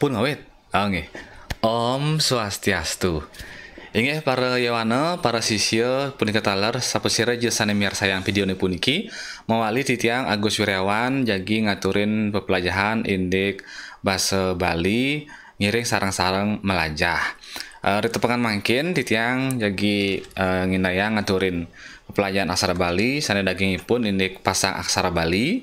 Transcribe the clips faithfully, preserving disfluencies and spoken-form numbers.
Pun ngawit. Oh, nggih. Om Swastiastu. Inggih para yowana, para sisya punika taler, sapasira ja sane miarsayang videone puniki, mawali titiang Agus Wiryawan jagi ngaturin pepelajahan indik basa Bali ngiring sareng-sareng melajah. Eh, ritepengan mangkin titiang jagi, eh, ngindayang ngaturin pepelajahan aksara Bali sane dagingipun indik pasang aksara Bali,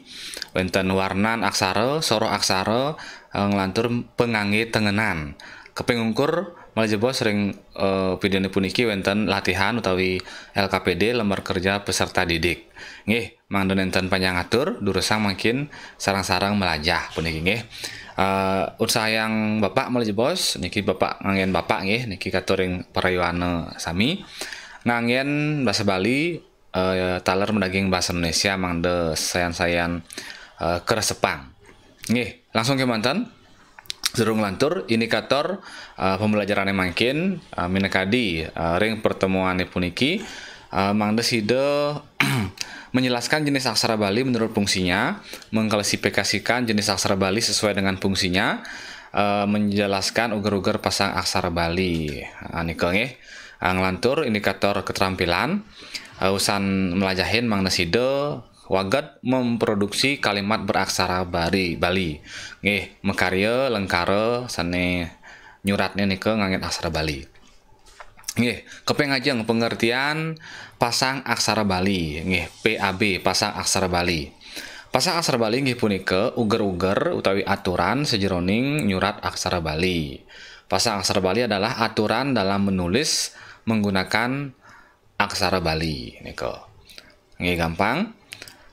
wenten warnan aksara, soroh aksara, eh, nglantur pangangge tengenan. Kaping ungkur malih jebos ring, eh, videone puniki wenten latihan utawi L K P D, lembar kerja peserta didik. Nggih, mangda nenten panjang atur, durusang mangkin sareng-sareng melajah puniki nggih. Eh, unsayang Bapak malih jebos, niki Bapak nganggen Bapak nggih, niki katuring para yowana sami. Nganggen basa Bali, eh, taler madaging basa Indonesia mangda sayan-sayan, eh, kresepang. Nggih, langsung kemanten. Durung lantur, indikator, eh, pembelajarane mangkin, eh, minakadi, eh, ring pertemuane puniki, eh, mangda sida menjelaskan jenis aksara Bali menurut fungsinya, mengklasifikasikan jenis aksara Bali sesuai dengan fungsinya, eh, menjelaskan uger-uger pasang aksara Bali. Ah, nika nggih. Ah, nglantur indikator keterampilan, eh, usan melajahin mangda sida waged memproduksi kalimat beraksara Bali, Bali. Nggih, makarya lengkara sane nyuratne nika nganggen aksara Bali. Nggih, kaping ajeng pengertian pasang aksara Bali. Nggih, P A B, pasang aksara Bali. Pasang aksara Bali inggih punika uger-uger utawi aturan sajeroning nyurat aksara Bali. Pasang aksara Bali adalah aturan dalam menulis menggunakan aksara Bali nika. Nggih gampang.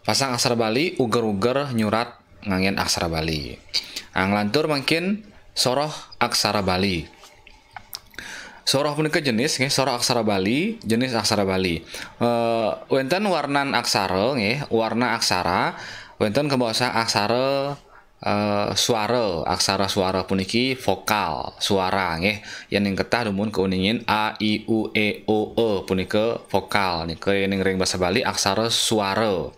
Pasang aksara Bali, uger-uger nyurat nganggen aksara Bali. Ah, nglantur mangkin soroh aksara Bali. Soroh punika jenis nggih, soroh aksara Bali, jenis aksara Bali. Eh, wenten warnan aksara nggih, warna aksara, wenten kabaosang aksara, eh, suara, aksara suara puniki vokal, suara nggih. Yen ring ketah dumun kauningin a, i, u, e, o, e punika vokal. Nika yen ring basa Bali aksara suara,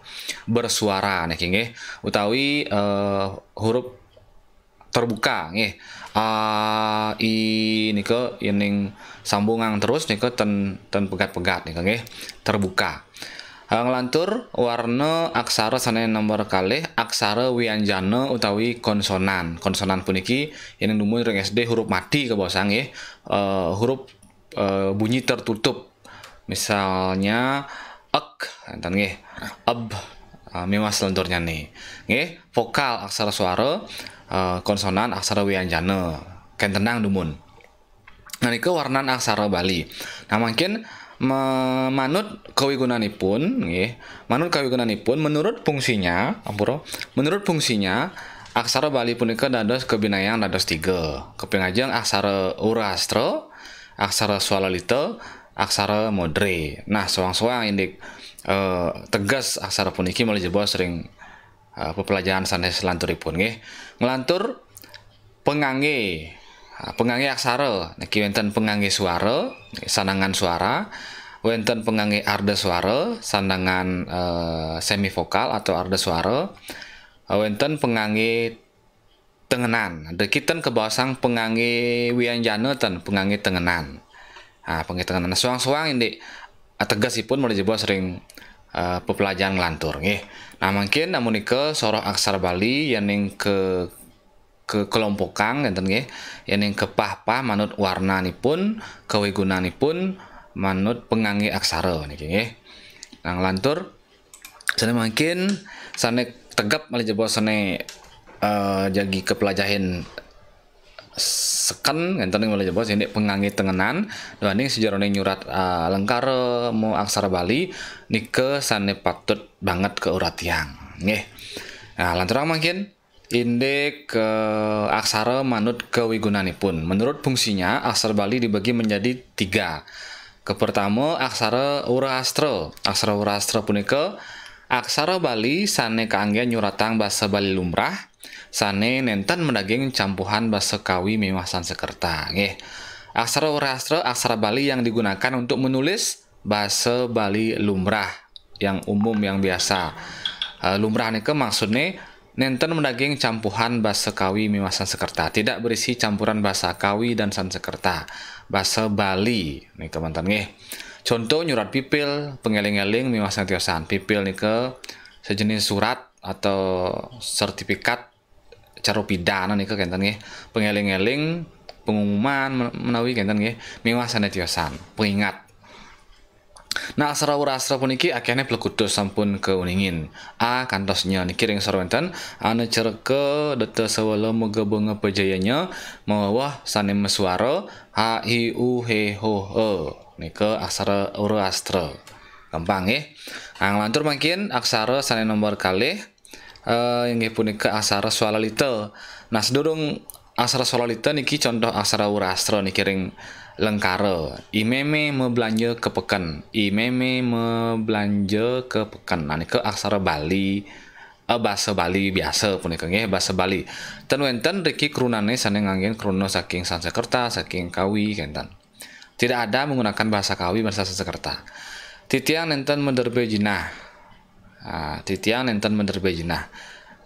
bersuara niki nggih. Utawi, eh, huruf terbuka nggih. A, i nika yen ring sambungang terus nika ten, ten pegat-pegat nika nggih. Terbuka. Eh, nglantur warna aksara sane nomor kalih, aksara wianjana utawi konsonan. Konsonan puniki yen dumun ring S D huruf mati kabaosang nggih. Eh, huruf, eh, bunyi tertutup. Misalnya ek, enten nggih. Eb, eh, miwah selanturnyane. Nggih, vokal aksara suara, eh, konsonan aksara wianjana. Kentenang dumun. Nah, nika warnan aksara Bali. Nah, mangkin me-, manut kawigunanipun, nggih. Manut kawigunanipun, menurut fungsinya, ampura, menurut fungsinya, aksara Bali punika dados kabinayang dados tiga. Kaping ajeng aksara Wreastra, aksara Swalalita, aksara Modre. Nah, soang-soang indik, eh, teges aksara puniki malih jebos ring, eh, pepelajaran sane selanturipun, nggih. Nglantur pangangge, ah, pangangge aksara, niki wenten pangangge suara, sandangan suara, wenten pangangge arda suara, sandangan, eh, semivokal atau arda suara, eh, wenten pangangge tengenan. Dikiten kabaosang pangangge wianjana ten, pangangge tengenan. Ah, pangangge tengenan. Soang-soang indik ategesipun malih jebos ring, eh, pepelajaran nglantur nggih. Nah, mangkin amunika soroh aksara Bali yen ring ke kekelompokang enten nggih, yen ing kepah-pah manut warnanipun, kawigunanipun, manut pangangge aksara niki nggih. Nah, nglantur sane mangkin sane tegep malih jebos sane, eh, jagi kapelajahin seken enten malih jebos indik pangangge tengenan duaning sajeroning nyurat, eh, lengkara mu aksara Bali nika sane patut banget kauratiang nggih. Nah, lanturang mangkin indik, eh, aksara manut kawigunanipun. Menurut fungsinya, aksara Bali dibagi menjadi tiga. Kapertama, aksara Wreastra. Aksara Wreastra punika aksara Bali sane kaanggen nyuratang basa Bali lumrah, sane nenten madaging campuhan basa Kawi miwah Sansekerta. Nggih. Aksara Wreastra, aksara Bali yang digunakan untuk menulis basa Bali lumrah, yang umum, yang biasa. Eh, lumrah nika maksudne Nénten madaging campuhan basa Kawi miwah Sansekerta, tidak berisi campuran bahasa Kawi dan Sansekerta. Basa Bali nika manten nggih. Conto nyurat pipil, pengéling-éling miwah sané tiosan. Pipil nika sejenis surat atau sertifikat carupidan nika kénten nggih. Pengéling-éling, pengumuman men-, menawi kénten nggih, miwah sané tiosan. Pengingat. Nah, aksara Wreastra puniki akéhné plekutus sampun kauningin. A kantos Nya niki ring sor wénten, Ana cerka deta sawala muga bunga pejayanya, maweweh sané masuara, ha, hi, u, he, ho, e. Nika aksara Wreastra. Gampang nggih. Nah, nglantur mangkin aksara sané nomor kalih, eh, inggih punika aksara Swalalita. Nah, sedurung aksara Swalalita niki contoh aksara Wreastra niki ring lengkara. I Mémé mablanja ka peken. I Mémé mablanja ka peken. Nah, nika aksara Bali, eh, basa Bali biasa punika nggih, basa Bali. Ten wénten riki krunané sané nganggén kruna saking Sansekerta, saking Kawi kénten. Tidak ada menggunakan bahasa Kawi, bahasa Sansekerta. Titiang nénten maderbé jinah. Ah, titiang nénten maderbé jinah.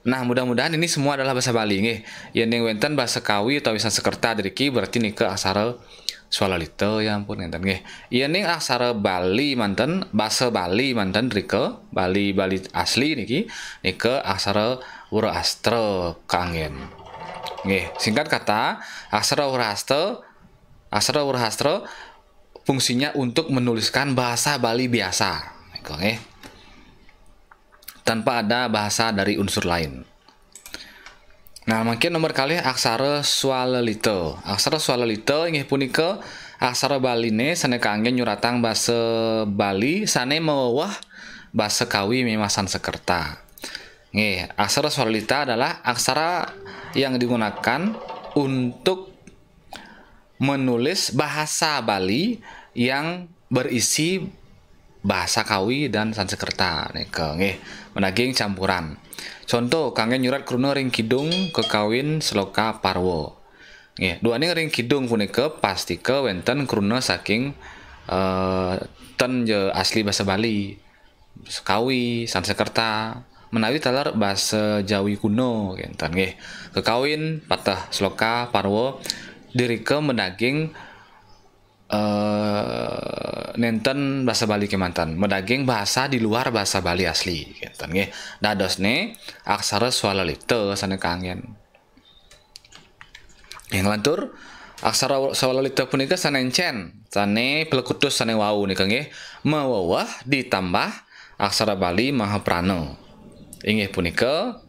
Nah, mudah-mudahan ini semua adalah bahasa Bali nggih. Yéning wénten bahasa Kawi utawi Sansekerta driki, berarti nika aksara Swalalita ya ampun kénten nggih. Yéning aksara Bali manten, basa Bali manten drika, Bali, Bali asli niki, nika aksara Wreastra kanggén. Nggih, singkat kata, aksara Wreastra, aksara Wreastra fungsinya untuk menuliskan bahasa Bali biasa. Nika nggih. Tanpa ada bahasa dari unsur lain. Nah, mangkin nomor kalih aksara Swalalita. Aksara Swalalita inggih punika aksara Baliné sané kanggén nyuratang basa Bali sané maweweh basa Kawi miwah Sansekerta. Nggih, aksara Swalalita adalah aksara yang digunakan untuk menulis bahasa Bali yang berisi bahasa Kawi dan Sansekerta nika nggih, madaging campuran. Conto, kanggé nyurat kruna ring kidung kakawin Sloka Parwa. Nggih, duaning ring kidung punika pastika wénten kruna saking, eh, ten ja asli basa Bali, Kawi, Sansekerta, menawi taler basa Jawi kuno kénten nggih. Kakawin pateh Sloka Parwa drika madaging, eh, nénten basa Bali kémanten, madaging bahasa di luar bahasa Bali asli kénten nggih. Dadosné aksara Swalalita sané kanggén. Ing lantur, aksara Swalalita punika sané encén, sané plekutus sané wau nika nggih, maweweh ditambah aksara Bali Mahaprana. Inggih punika,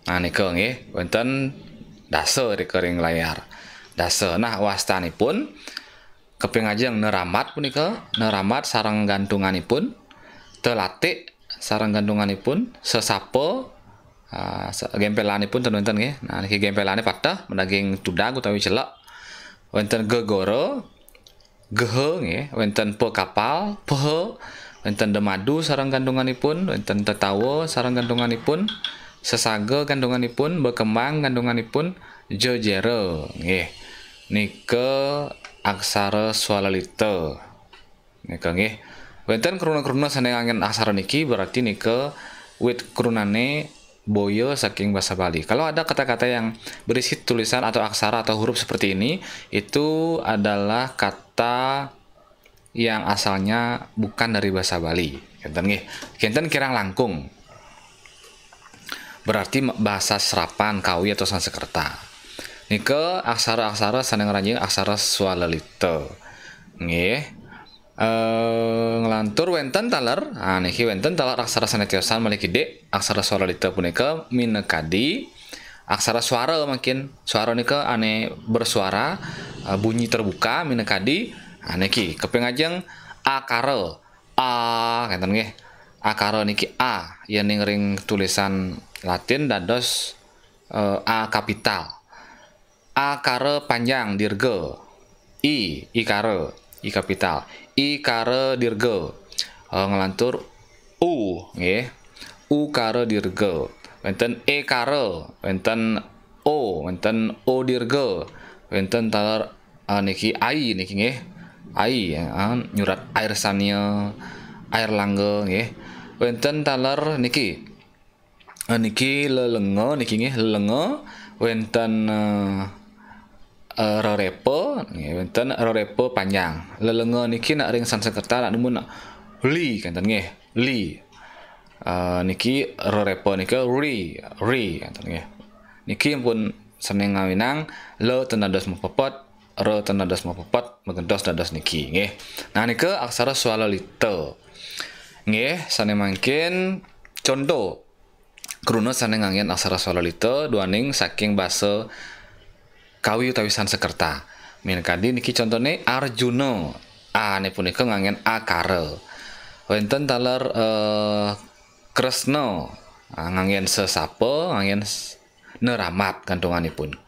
nah, nika nggih, wénten dasa nika ring layar. Dasa. Nah, wastanipun, kaping ajeng Neramat punika, Neramat sareng gantunganipun, Telatik sareng gantunganipun, Sesapa, ah, sa-, gémpélanipun ten wénten nggih. Nah, niki gémpélané pateh, madaging tudag utawi celek. Wénten Gegara, Geha nggih, wénten Pekapal, Peha, wénten Demadu sareng gantunganipun, wénten Tetawa sareng gantunganipun, Sesaga gantunganipun, Bekembang gantunganipun, Jejera nggih. Nika aksara Swalalita. Nika nggih. Wénten kruna-kruna sané nganggén aksara niki, berarti nika wit krunané boya saking basa Bali. Kalau ada kata-kata yang berisi tulisan atau aksara atau huruf seperti ini, itu adalah kata yang asalnya bukan dari basa Bali. Kénten nggih. Kénten kirang langkung. Berarti ma-, basa serapan Kawi atau Sansekerta. Nika aksara-aksara sané ngranjing aksara Swalalita. Nggih. Eh, nglantur wénten taler, ah, niki wénten taler aksara sané tiosan malih kidik, aksara Swalalita punika minakadi aksara swara mangkin. Swara nika ané bersuara, eh, bunyi terbuka minakadi, ah, niki kaping ajeng akara. A, kénten nggih. Akara niki A, yéning ring tulisan Latin dados, eh, A kapital. Akara panjang dirga. I, ikara, I kapital. Ikara dirga. Eh, nglantur U, nggih. Ukara dirga. Wénten ékara, wénten O, wénten O dirga. Wénten taler, ah, niki ai niki nggih. Ai, ah, nyurat air sania, air langga nggih. Wénten taler niki. Eh, niki lelenga niki nggih, lelenga wenten, eh, eh, rerepa, nggih, wenten rerepa panjang. Lelenga niki nak ring Sanskerta nak nemu nak li, kenten nggih, li. Eh, niki rerepa nika ri, ri, kenten nggih. Niki pun sane ngawinang le ten dados mapepet, re ten dados mapepet, magentos dados niki, nggih. Nah, nika aksara swalalita. Nggih, sane mangkin conto. Kruna sane nganggen aksara swalalita duaning saking basa Kawi utawi Sanskerta. Minakadi niki contone Arjuna. A ne punika nganggen akara. Wenten taler, eh, Kresna. Ah, nganggen sesapa, nganggen s-, neramat gantunganipun.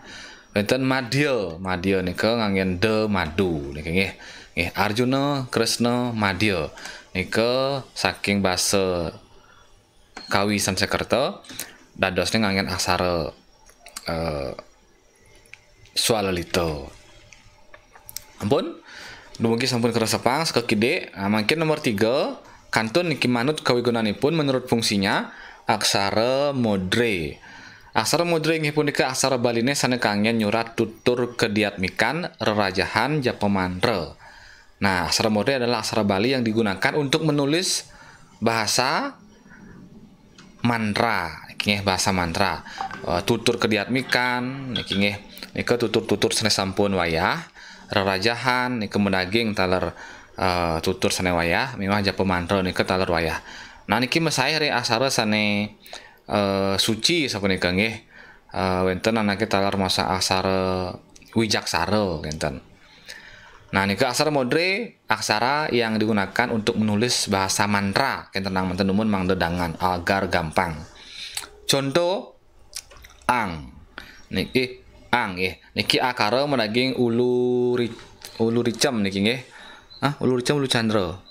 Wenten Madya, Madya nika nganggen de madu nika nggih. Nggih, Arjuna, Kresna, Madya nika saking basa Kawi Sanskerta dadosne nganggen aksara, eh, swalalita. Ampun, dumugi sampun keresepang sekekidik. Nah, mangkin nomor tiga, kantun niki manut kawigunanipun menurut fungsinya, aksara modre. Aksara modre inggih punika aksara Baline sane kanggen nyurat tutur kediatmikan, rerajahan, japa mantra. Nah, aksara modre adalah aksara Bali yang digunakan untuk menulis bahasa mantra, niki nggih, bahasa mantra. Eh, tutur kediatmikan, niki nggih, nika tutur-tutur sane sampun wayah, rerajahan, nika madaging taler, eh, tutur sane wayah, miwah japa mantra nika taler wayah. Nah, niki masaih ring aksara sane, eh, suci sapunika nggih. Eh, wenten anake taler maosang aksara wijaksara, kenten. Nah, nika aksara modre, aksara yang digunakan untuk menulis bahasa mantra, kenten nang manten dumun mangda dangan, agar gampang. Conto, ang. Niki, ang, nggih. Niki akara madaging ulu ri-, ulu ricem niki, nggih. Ah, ulu ricem, ulu candra.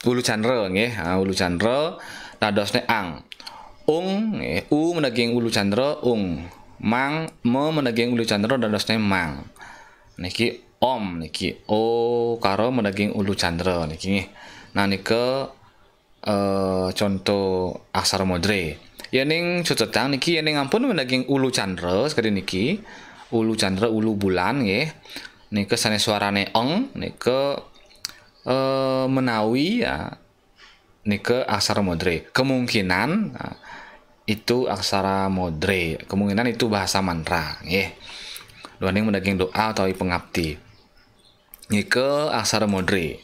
Ulu candra, nggih. Ah, ulu candra dadosne ang. Ung, nggih. U madaging ulu candra, ung. Mang, ma madaging ulu candra dadosne mang. Niki om, niki o karo madaging ulu candra niki nggih. Nah, nika, eh, conto aksara modre. Yening cutetang niki, yening ampun madaging ulu candra sekadi niki, ulu candra, ulu bulan nggih. Nika sane swarane eng, nika, eh, menawi, ya, nika aksara modre. Kemungkinan, nah, itu aksara modre. Kemungkinan itu bahasa mantra, nggih. Duaning madaging doa utawi pangapti. Nika aksara modre.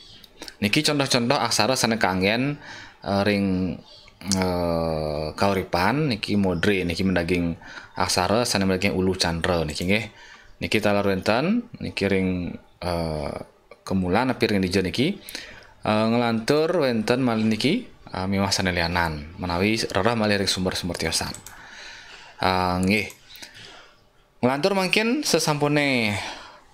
Niki contoh-contoh aksara sane kanggen, eh, ring, eh, kauripan. Niki modre, niki madaging aksara sane madaging ulu candra niki nggih. Niki taler wenten, niki ring, eh, kemulan api ring dija niki, eh, nglantur wenten malih niki, eh, miwah sane lianan, menawi rereh malih ring sumber-sumber tiosan. Eh, nggih. Nglantur mangkin sesampune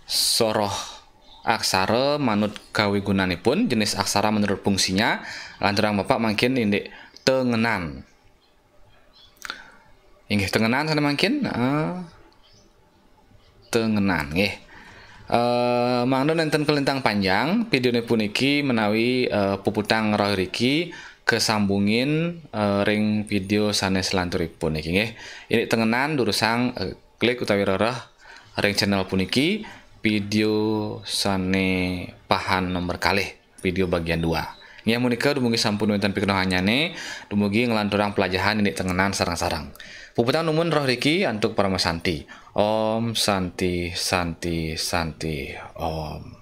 soroh aksara manut kawigunanipun, jenis aksara menurut fungsinya, lanturang Bapak mangkin indik tengenan. Inggih, tengenan sane mangkin. Ah, tengenan, nggih. Eh, mangda nenten kalintang panjang, videone puniki menawi, eh, puputang rauh riki kasambungin, eh, ring video sane salanturipun niki, nggih. Indik tengenan durusang, eh, klik utawi rereh ring channel puniki, video sane pahan nomor kalih, video bagian dua. Nggih, amunika dumugi sampun wenten pikenohanyane, dumugi nglanturang pelajahan indik tengenan sareng-sareng. Puputang dumun rauh riki antuk parama santi. Om Santi, Santi, Santi, Om.